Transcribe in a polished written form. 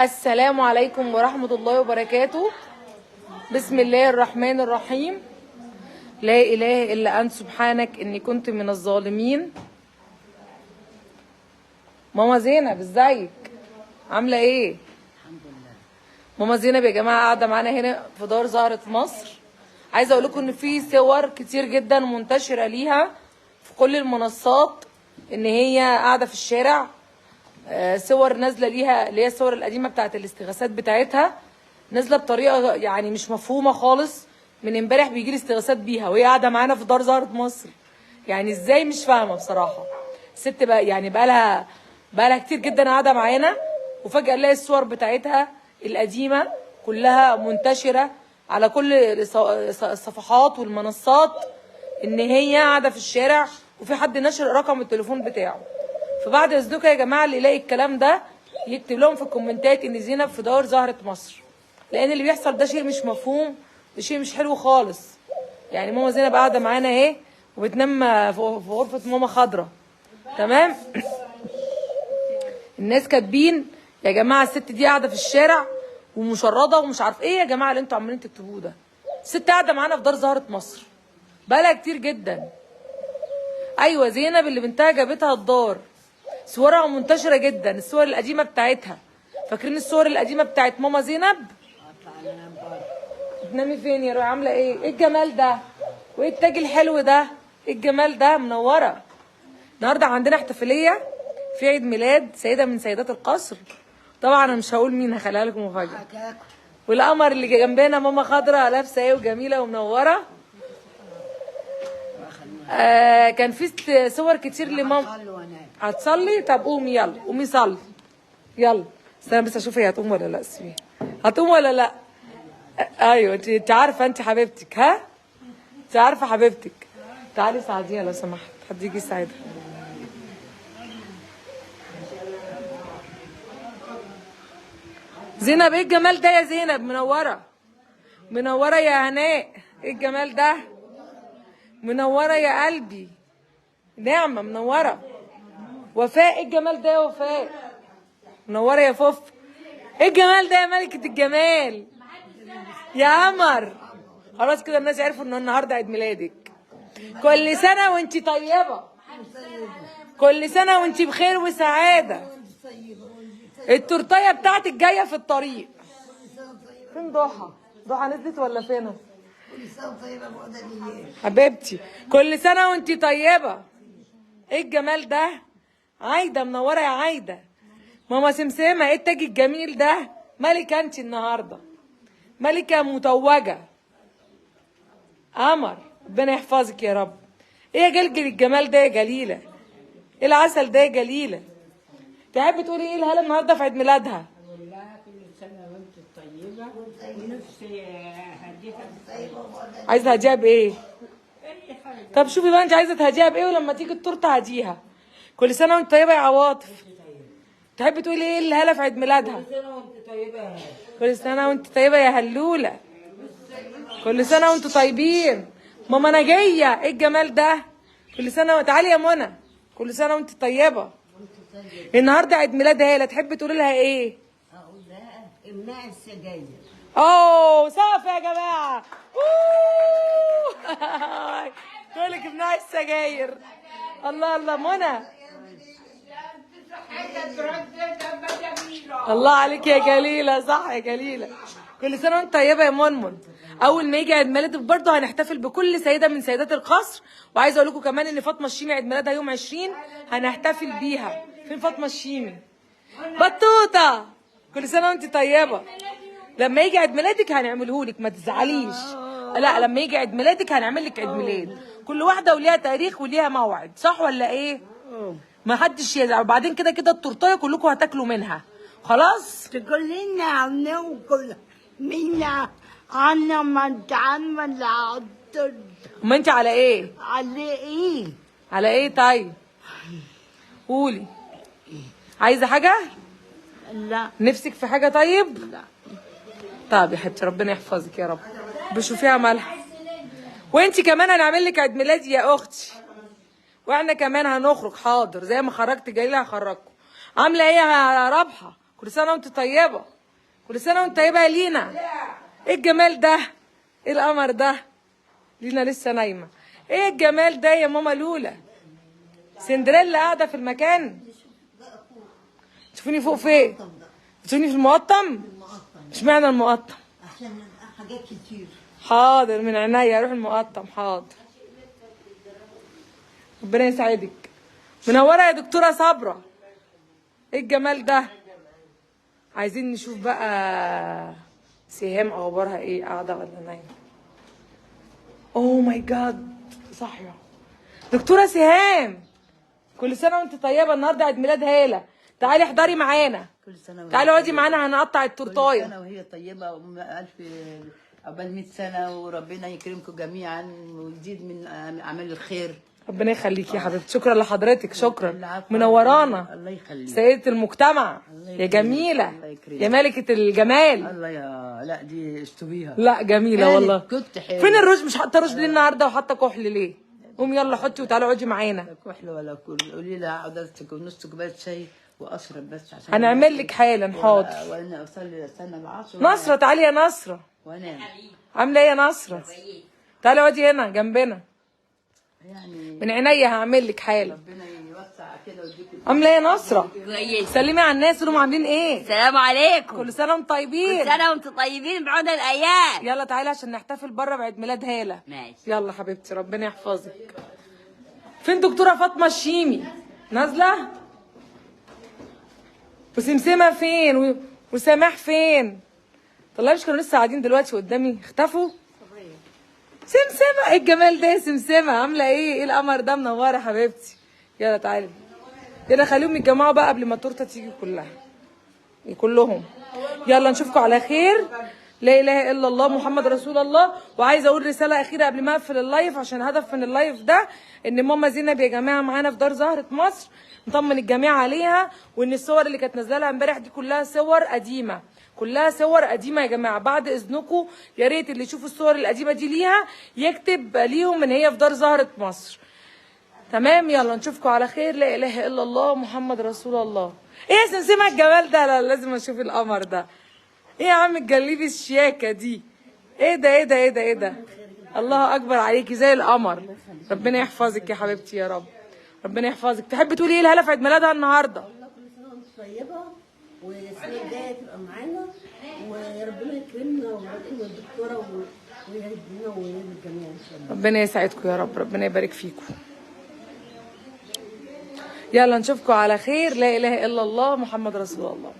السلام عليكم ورحمة الله وبركاته. بسم الله الرحمن الرحيم. لا إله إلا أنت سبحانك إني كنت من الظالمين. ماما زينب ازيك؟ عاملة ايه؟ الحمد لله. ماما زينب يا جماعة قاعدة معانا هنا في دار زهرة مصر. عايزة اقول لكم ان في صور كتير جدا منتشرة ليها في كل المنصات ان هي قاعدة في الشارع. صور نازلة ليها اللي هي الصور القديمة بتاعت الاستغاثات بتاعتها، نازلة بطريقة يعني مش مفهومة خالص. من امبارح بيجي لي استغاثات بيها وهي قاعدة معانا في دار زهرة مصر. يعني ازاي مش فاهمة بصراحة. الست بقى يعني بقالها كتير جدا قاعدة معانا، وفجأة نلاقي الصور بتاعتها القديمة كلها منتشرة على كل الصفحات والمنصات ان هي قاعدة في الشارع، وفي حد نشر رقم التليفون بتاعه. فبعد اذنكم يا جماعة اللي يلاقي الكلام ده يكتب لهم في الكومنتات ان زينب في دار زهرة مصر، لان اللي بيحصل ده شيء مش مفهوم وشيء مش حلو خالص. يعني ماما زينب قاعدة معانا اهي وبتنام في غرفة ماما خضرة، تمام؟ الناس كاتبين يا جماعة الست دي قاعدة في الشارع ومشرده ومش عارف ايه. يا جماعة اللي انتوا عمالين تكتبوه ده، الست قاعدة معانا في دار زهره مصر بقالها كتير جدا. ايوه زينب اللي بنتها جابتها الدار، صورها منتشرة جدا، الصور القديمة بتاعتها. فاكرين الصور القديمة بتاعت ماما زينب؟ اطلع انام بره. بتنامي فين يا روحي؟ عامله ايه؟ ايه الجمال ده؟ وايه التاج الحلو ده؟ ايه الجمال ده؟ منورة. النهارده عندنا احتفالية في عيد ميلاد سيده من سيدات القصر. طبعا انا مش هقول مين، هخليها لكم مفاجاة. هتاكل. والقمر اللي جنبنا ماما خضرة لابسه ايه وجميلة ومنوره. كان في صور كتير لماما. اصلي وانام. هتصلي؟ طب قومي يلا، قومي صلي يلا. استنى بس اشوف هي هتقوم ولا لا. سيبيها، هتقوم ولا لا؟ ايوه انت عارفه، انت حبيبتك، ها؟ انت عارفه حبيبتك. تعالي ساعديها لو سمحت، حد يجي يساعدها. زينب ايه الجمال ده يا زينب؟ منورة منورة يا هناء. ايه الجمال ده؟ منورة يا قلبي. نعمه منورة. وفاء ايه الجمال ده يا وفاء؟ منورة يا فوف. ايه الجمال ده يا ملكه الجمال يا قمر؟ خلاص كده الناس عرفوا ان النهارده عيد ميلادك. كل سنة وانتي طيبة، كل سنة وانتي بخير وسعادة. التورتيه بتاعتك جاية في الطريق. فين ضحى؟ ضحى نزلت ولا فينها؟ كل سنة طيبة بقدرية. حبيبتي كل سنة وانتي طيبة. ايه الجمال ده؟ عايدة منورة يا عايدة. ماما سمسمه ايه التاج الجميل ده؟ ملكه انتي النهارده، ملكه متوجه. قمر ربنا يحفظك يا رب. ايه يا جلجل الجمال ده يا جليلة؟ ايه العسل ده يا جليلة؟ تحبي تقولي ايه لهلا النهارده في عيد ميلادها؟ أقول لها كل سنة وأنت طيبة، ونفسي أهديها عايزه هديها بايه؟ أي حاجة. طب شوفي بقى انت عايزه تهديها بايه، ولما تيجي التورتة هديها. كل سنة وانت طيبة يا عواطف. تحبي تقولي ايه لهلا في عيد ميلادها؟ كل سنة وأنت طيبة يا هلا. كل سنة وانت طيبة يا هلوله. كل سنة وانتوا طيبين. ماما نجيه ايه الجمال ده؟ كل سنة تعالي يا منى. كل سنة وانت طيبة. النهارده عيد ميلاد هاله، تحبي تقولي لها ايه؟ اقول لها امنعي السجاير. اوه سقف يا جماعة. تقول لك امنعي السجاير. الله الله منى. الله عليك يا جليلة، صح يا جليلة. كل سنة وانت طيبة يا منمن. اول ما يجي عيد ميلادك برضه هنحتفل بكل سيده من سيدات القصر. وعايزه اقول لكم كمان ان فاطمة الشيمي عيد ميلادها يوم 20 هنحتفل بيها. فين فاطمة الشيمي؟ بطوطة كل سنة وانت طيبة. لما يجي عيد ميلادك هنعمله لك، ما تزعليش. لا لما يجي عيد ميلادك هنعمل لك عيد ميلاد. كل واحدة وليها تاريخ وليها موعد، صح ولا ايه؟ ما حدش يزعل. وبعدين كده كده التورتيه كلكم هتاكلوا منها، خلاص؟ تقول لنا هناكل مين أنا ما اتعمل على ما انت على ايه؟ على إيه؟ على ايه طيب؟ قولي. عايزه حاجة؟ لا. نفسك في حاجة طيب؟ لا. طب يا حبيبتي ربنا يحفظك يا رب. بشوفيها مالها. وانت كمان هنعمل لك عيد ميلاد يا اختي. واحنا كمان هنخرج. حاضر زي ما خرجت جليلة هخرجكم. عامله ايه يا رابحه؟ كل سنة وانت طيبة. كل سنة وانت طيبة يا لينا. ايه الجمال ده؟ ايه القمر ده؟ لينا لسه نايمة. ايه الجمال ده يا ماما لولا؟ سندريلا قاعدة في المكان. تشوفيني فوق فين؟ تشوفيني في المقطم؟ اشمعنى المقطم؟ عشان حاجات كتير. حاضر من عينيا، اروح المقطم. حاضر، ربنا يسعدك. منورة يا دكتورة صبره. ايه الجمال ده؟ عايزين نشوف بقى سهام اخبارها ايه، قاعدة ولا نايمة؟ oh my God، صاحية. دكتورة سهام، كل سنة وانت طيبة. النهارده عيد ميلاد هاله، تعالي احضري معانا. كل سنة تعالي اقعدي معانا، هنقطع التورتايه. كل سنة وهي طيبة، وألف عقبال 100 سنة، وربنا يكرمكم جميعا ويزيد من اعمال الخير. ربنا يخليكي يا حبيبتي، شكرا لحضرتك، شكرا، منورانا. الله يخليك، سيدة المجتمع يا جميلة، يا ملكة الجمال. الله يا لا دي اشتبيها. لا جميلة والله. كنت حلوة. فين الروج؟ مش حاطة روج ليه النهارده وحاطة كحل ليه؟ قومي يلا حطي وتعالي اقعدي معانا. لا كحل ولا كل، قولي لها اقعد امسك نص كوباية شاي واشرب بس عشان هنعمل لك حالا. حاضر. وانا اصلي استنى العصر. نصرة تعالي يا نصرة. وانام. عاملة ايه يا نصرة؟ تعالي اقعدي هنا جنبنا. يعني من عينيا هعمل لك حالا. ربنا يوسع كده ويديكي. عامله ايه يا نصره؟ كويس. سلمي على الناس، قولهم عاملين ايه؟ السلام عليكم. كل سنة وانتم طيبين. كل سنة وانتم طيبين بعود الايام. يلا تعالي عشان نحتفل بره بعيد ميلاد هاله. ماشي. يلا حبيبتي ربنا يحفظك. فين دكتورة فاطمة الشيمي؟ نازله؟ وسمسمه فين؟ وسماح فين؟ طلع مش كانوا لسه قاعدين دلوقتي قدامي؟ اختفوا؟ سمسمة، ايه الجمال ده يا سمسمة؟ عاملة ايه؟ ايه القمر ده؟ منورة حبيبتي. يلا تعالي، يلا خليهم يتجمعوا بقى قبل ما التورتة تيجي كلها، كلهم. يلا نشوفكم على خير. لا اله الا الله محمد رسول الله. وعايزه اقول رسالة اخيرة قبل ما اقفل ال live، عشان هدف من ال live ده ان ماما زينب يا جماعة معانا في دار زهره مصر، نطمن الجميع عليها، وان الصور اللي كانت نازله لها امبارح دي كلها صور قديمة، كلها صور قديمة يا جماعة. بعد اذنكم يا ريت اللي يشوف الصور القديمة دي ليها يكتب ليهم ان هي في دار زهره مصر. تمام؟ يلا نشوفكم على خير. لا اله الا الله محمد رسول الله. ايه يا سمسمه الجمال ده؟ لا لازم اشوف القمر ده. ايه يا عم الجليب الشياكه دي؟ ايه ده ايه ده ايه ده ايه ده؟ الله اكبر عليكي زي القمر. ربنا يحفظك يا حبيبتي يا رب، ربنا يحفظك. تحبي تقولي ايه لهلا في عيد ميلادها النهارده؟ الله كل سنة وانت طيبة، والسنة الجاية تبقى معانا، وربنا يكرمنا ويكرم الدكتورة ويهدينا ويهدي الجميع ان شاء الله. ربنا يسعدكم يا رب، ربنا يبارك فيكم. يلا نشوفكم على خير. لا اله الا الله محمد رسول الله.